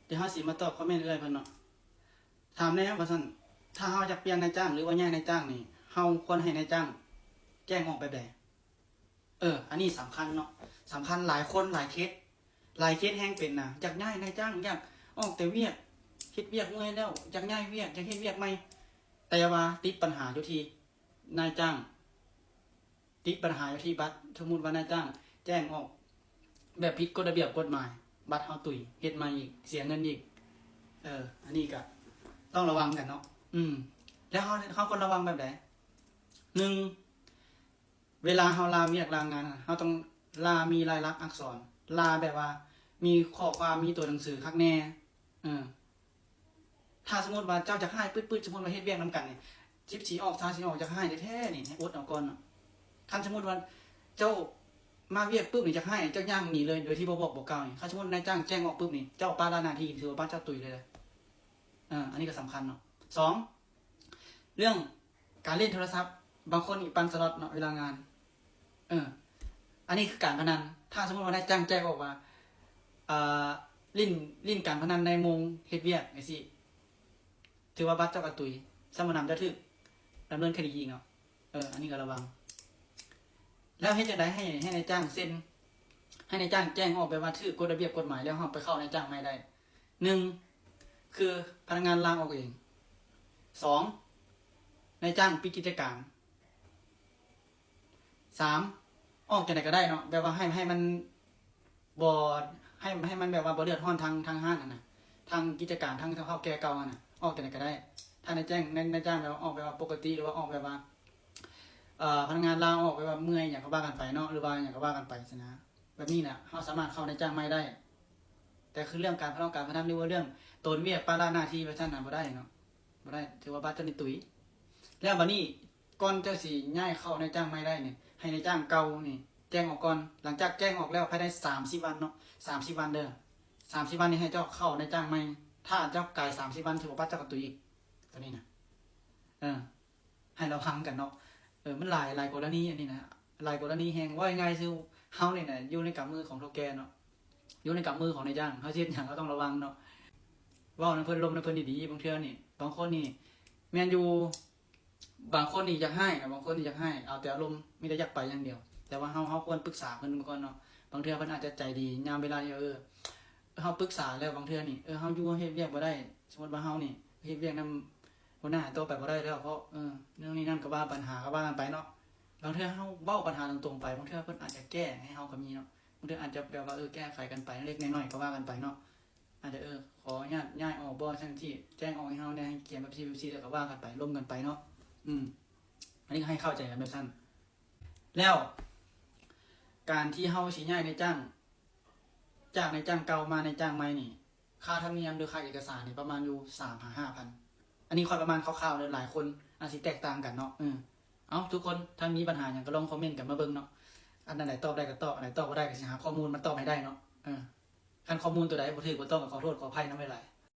ດຽວເຮົາຊິມາຕອບຄອມເມັນເອື້ອຍເພິ່ນເນາະ. ຖາມແດ່ວ່າຊັ້ນ, ຖ້າເຮົາຢາກປ່ຽນນາຍຈ້າງ ຫຼືວ່າຍ້າຍນາຍຈ້າງນີ້, ເຮົາຄວນໃຫ້ນາຍຈ້າງແຈ້ງອອກແບບໃດ? ເອີ ອັນນີ້ສຳຄັນເນາະ, ສຳຄັນ. ຫຼາຍຄົນ ຫຼາຍເຄສ ຫຼາຍເຄສແຮງເປັນນະ, ຢາກຍ້າຍນາຍຈ້າງ, ຢາກອອກແຕ່ວຽກ, ເຮັດວຽກເມື່ອຍແລ້ວ, ຢາກຍ້າຍວຽກ, ຢາກເຮັດວຽກໃໝ່, ແຕ່ວ່າຕິດບັນຫາຢູ່ທີ່ນາຍຈ້າງ, ຕິດບັນຫາຢູ່ທີ່ບັດ. ສົມມຸດວ່ານາຍຈ້າງແຈ້ງອອກແບບຜິດກົດລະບຽບກົດໝາຍ, ບັດເຮົາຕຸຍ, ເຮັດໃໝ່ອີກ, ເສຍເງິນອີກ. ເອີ ອັນນີ້ກະຕ້ອງລະວັງກັນເນາະ. ອືມ ແລ້ວເຮົາ ເຮົາຄວນລະວັງແບບໃດ? ໜຶ່ງ ເວລາເຮົາລາວຽກລາງານ, ເຮົາຕ້ອງລາມີລາຍລັກອັກສອນ, ລາແບບວ່າມີຂໍ້ຄວາມ, ມີຕົວໜັງສືຄັກແນ່. ເອີ ຖ້າສົມມຸດວ່າເຈົ້າຢາກຮ້າຍປຶດໆ, ສົມມຸດວ່າເຮັດວຽກນຳກັນນີ້ ສິບສີ່ອອກ ຊາວສີ່ອອກ, ຢາກຮ້າຍແທ້ໆນີ້ ໃຫ້ອົດເອົາກ່ອນເນາະ. ຄັນສົມມຸດວ່າເຈົ້າມາວຽກປຶບນີ້ ຢາກຮ້າຍ, ເຈົ້າຍ່າງໜີເລີຍ ໂດຍທີ່ບໍ່ບອກບໍ່ກ່າວນີ້, ຄັນສົມມຸດນາຍຈ້າງແຈ້ງອອກປຶບນີ້ ເຈົ້າປະລະໜ້າທີ່ ຖືວ່າບັດເຈົ້າຕຸຍເລີຍ. ເອີ ອັນນີ້ກໍສຳຄັນເນາະ. ສອງ ເລື່ອງການຫຼິ້ນໂທລະສັບ, ບາງຄົນນີ້ປັ່ນສະລັອດເນາະເວລາງານ. ເອີ ອັນນີ້ຄືການພະນັນ. ຖ້າສົມມຸດວ່ານາຍຈ້າງແຈ້ງອອກວ່າ ອ່າ ຫຼິ້ນ ຫຼິ້ນການພະນັນໃນໂມງເຮັດວຽກຈັ່ງຊີ້ ຖືວ່າບັດເຈົ້າກະຕຸຍ, ສຳມະນຳຈະຖືກດຳເນີນຄະດີອີກເນາະ. ເອີ ອັນນີ້ກໍລະວັງ. ແລ້ວເຮັດຈັ່ງໃດໃຫ້ ໃຫ້ນາຍຈ້າງເຊັນ, ໃຫ້ນາຍຈ້າງແຈ້ງອອກແບບວ່າຖືກກົດລະບຽບກົດໝາຍ ແລ້ວເຮົາໄປເຂົ້ານາຍຈ້າງໃໝ່ໄດ້? ໜຶ່ງ ຄືພະນັກງານລາອອກເອງ. ສອງ ນາຍຈ້າງປິດກິດຈະການ. ສາມ ອອກຈັ່ງໃດກໍໄດ້ເນາະ, ແບບວ່າໃຫ້ ໃຫ້ມັນບໍ່ ໃຫ້ ໃຫ້ມັນແບບວ່າບໍ່ເດືອດຮ້ອນທາງ ທາງຮ້ານຫັ້ນນະ, ທາງກິດຈະການ, ທາງເຖົ້າແກ່ເກົ່າຫັ້ນນະ, ອອກຈັ່ງໃດກໍໄດ້. ຖ້ານາຍແຈ້ງ ນາຍ ນາຍຈ້າງແບບວ່າອອກແບບວ່າປົກກະຕິ ຫຼືວ່າອອກແບບວ່າ ເອີ ພະນັກງານລາອອກແບບວ່າເມື່ອຍຫຍັງກໍວ່າກັນໄປເນາະ ຫຼືວ່າຫຍັງກໍວ່າກັນໄປຊີ້ນະ, ແບບນີ້ນະ ເຮົາສາມາດເຂົ້ານາຍຈ້າງໃໝ່ໄດ້. ແຕ່ຄືເລື່ອງການທະເລາະການພະນັນ ຫຼືວ່າເລື່ອງໂຕນວຽກປະລະໜ້າທີ່ໄປຊັ້ນນະ ບໍ່ໄດ້ເນາະ, ບໍ່ໄດ້, ຖືວ່າບັດເຈົ້ານີ້ຕຸຍ. ແລ້ວບັດນີ້ ກ່ອນເຈົ້າຊິຍ້າຍເຂົ້ານາຍຈ້າງໃໝ່ໄດ້ນີ້ ໃຫ້ນາຍຈ້າງເກົ່ານີ້ແຈ້ງອອກກ່ອນ. ຫຼັງຈາກແຈ້ງອອກແລ້ວ ພາຍໃນສາມສິບວັນເນາະ, ສາມສິບວັນເດີ, ສາມສິບວັນນີ້ໃຫ້ເຈົ້າເຂົ້ານາຍຈ້າງໃໝ່. ຖ້າເຈົ້າກາຍສາມສິບວັນ ຖືວ່າບັດເຈົ້າກໍຕຸຍອີກ ຕົວນີ້ນະ. ເອີ ໃຫ້ລະວັງກັນເນາະ. ເອີ ມັນຫຼາຍ ຫຼາຍກໍລະນີອັນນີ້ນະ, ຫຼາຍກໍລະນີແຮງ. ເວົ້າງ່າຍໆ ຄືເຮົານີ້ນະ ຢູ່ໃນກຳມືຂອງເຖົ້າແກ່ເນາະ, ຢູ່ໃນກຳມືຂອງນາຍຈ້າງ, ເຮົາຊິເຮັດຫຍັງເຮົາຕ້ອງລະວັງເນາະ. ເວົ້ານຳເພິ່ນ ລົມນຳເພິ່ນດີໆ. ບາງເທື່ອນີ້ ບາງຄົນນີ້ ແມ່ນຢູ່ ບາງຄົນນີ້ຢາກຮ້າຍນະ, ບາງຄົນນີ້ຢາກຮ້າຍ ເອົາແຕ່ອາລົມ, ມີແຕ່ຢາກໄປຢ່າງດຽວ. ແຕ່ວ່າເຮົາ ເຮົາຄວນປຶກສາເພິ່ນກ່ອນເນາະ. ບາງເທື່ອເພິ່ນອາດຈະໃຈດີຍາມເວລາທີ່ ເອີ ເຮົາປຶກສາແລ້ວ ບາງເທື່ອນີ້ ເອີ ເຮົາຢູ່ເຮັດວຽກບໍ່ໄດ້, ສົມມຸດວ່າເຮົານີ້ເຮັດວຽກນຳຫົວໜ້າຕໍ່ໄປບໍ່ໄດ້ແລ້ວ ເພາະ ເອີ ເລື່ອງນີ້ນັ້ນກໍວ່າ ບັນຫາກໍວ່າກັນໄປເນາະ. ບາງເທື່ອເຮົາເວົ້າບັນຫາຕົງໆໄປ ບາງເທື່ອເພິ່ນອາດຈະແກ້ໃຫ້ເຮົາກໍມີເນາະ, ບາງເທື່ອອາດຈະແບບວ່າ ເອີ ແກ້ໄຂກັນໄປເລັກໆນ້ອຍໆກໍວ່າກັນໄປເນາະ. ອາດຈະ ເອີ ຂໍອະນຸຍາດຍ້າຍອອກບໍ່ ຈັ່ງຊີ້ ແຈ້ງອອກໃຫ້ເຮົາແດ່ ໃຫ້ຂຽນແບບຊີ້ແບບຊີ້ ແລ້ວກໍວ່າກັນໄປ ລົມກັນໄປເນາະ. ອືມ ອັນນີ້ກໍໃຫ້ເຂົ້າໃຈກັນແບບຊັ້ນ. ແລ້ວການທີ່ເຮົາຊິຍ້າຍນາຍຈ້າງ ຈາກນາຍຈ້າງເກົ່າມານາຍຈ້າງໃໝ່ນີ້ ຄ່າທຳນຽມ ຫຼື ຄ່າເອກະສານນີ້ປະມານຢູ່ສາມຫາຫ້າພັນ. ອັນນີ້ຂ້ອຍປະມານຄ່າວໆເດີ, ຫຼາຍຄົນອາດຊິແຕກຕ່າງກັນເນາະ. ເອີ ເອົ້າ ທຸກຄົນ ຖ້າມີບັນຫາຫຍັງກໍລອງຄອມເມັນກັນມາເບິ່ງເນາະ. ອັນໃດຕອບໄດ້ກໍຕອບ, ອັນໃດຕອບບໍ່ໄດ້ກໍຊິຫາຂໍ້ມູນມາຕອບໃຫ້ໄດ້ເນາະ. ເອີ ຄັນຂໍ້ມູນຕົວໃດບໍ່ຖືກບໍ່ຕ້ອງກໍຂໍໂທດຂໍອະໄພນຳຫຼາຍ